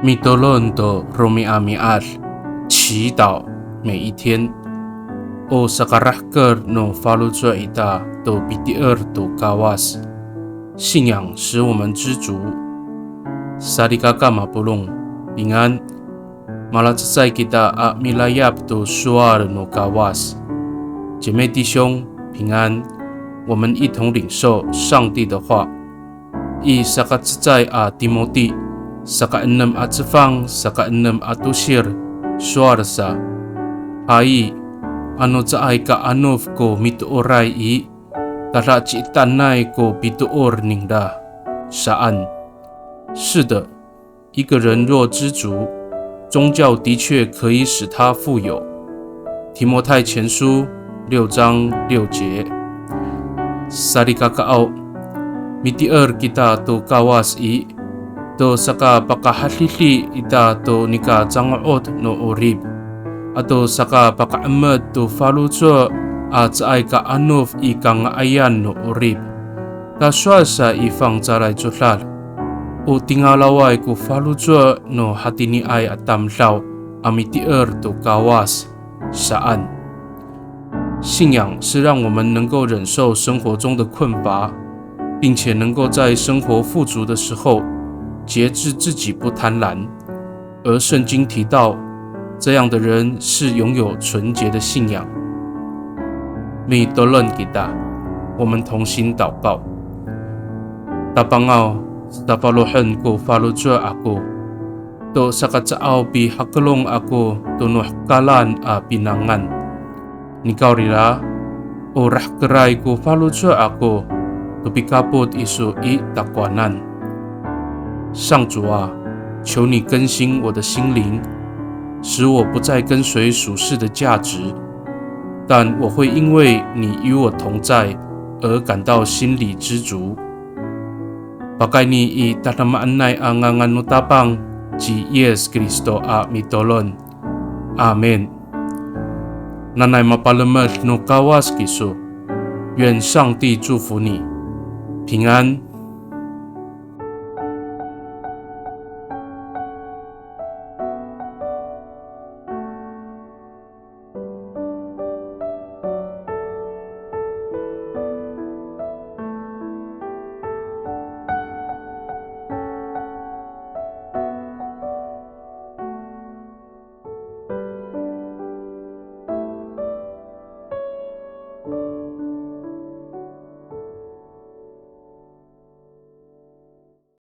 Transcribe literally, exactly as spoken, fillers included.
Mitolon to romi'ami'ad, 祈祷每一天。O sakarahker no faloco' ita to pitier to Kawas. 信仰使我们知足。Salikaka mapolong, 平安。Malacecay kita a milayap to sowal no Kawas. 姐妹弟兄，平安。我们一同领受上帝的话。I sakacecay a Timoti, saka enem a cefang, saka enem a tosir, sowal sa. Hay, ano caay ka anof ko mitooray i, tada ciitanay ko pitoor ningra, saan. 是的，一个人若知足，宗教的确可以使他富有。提摩太前书六章六节。Salikakaaw, mitier kita to Kawas i, to sakapakahadidi ita to nika cango'ot no 'orip, ato sakapaka'emet to faloco' a caay ka anof i kanga'ayan no 'orip. Ta sowal sa i fangcalay codad, o tingalaway ko faloco' no hatiniay a tamdaw a mitier to Kawas, saan. 信仰是让我们能够忍受生活中的困乏，并且能够在生活富足的时候节制自己不贪婪。而圣经提到，这样的人是拥有纯洁的信仰。Mitolon kita, 我们同心祷告。Tapangaw, sapalohen ko faloco' ako, to sakacaaw pihakelong ako to no hekalan a pinangan. Nikawrira, o rahkeray ko faloco' ako to pikapot iso i takowanan. 上主啊，求你更新我的心灵，使我不再跟随属世的价值，但我会因为你与我同在而感到心里知足。Pakayni i tadamaanay a ngangan no Tapang ci Yis Kristo a mitolon. Amin. Nanay mapalemed no Kawas kiso. 愿上帝祝福你，平安。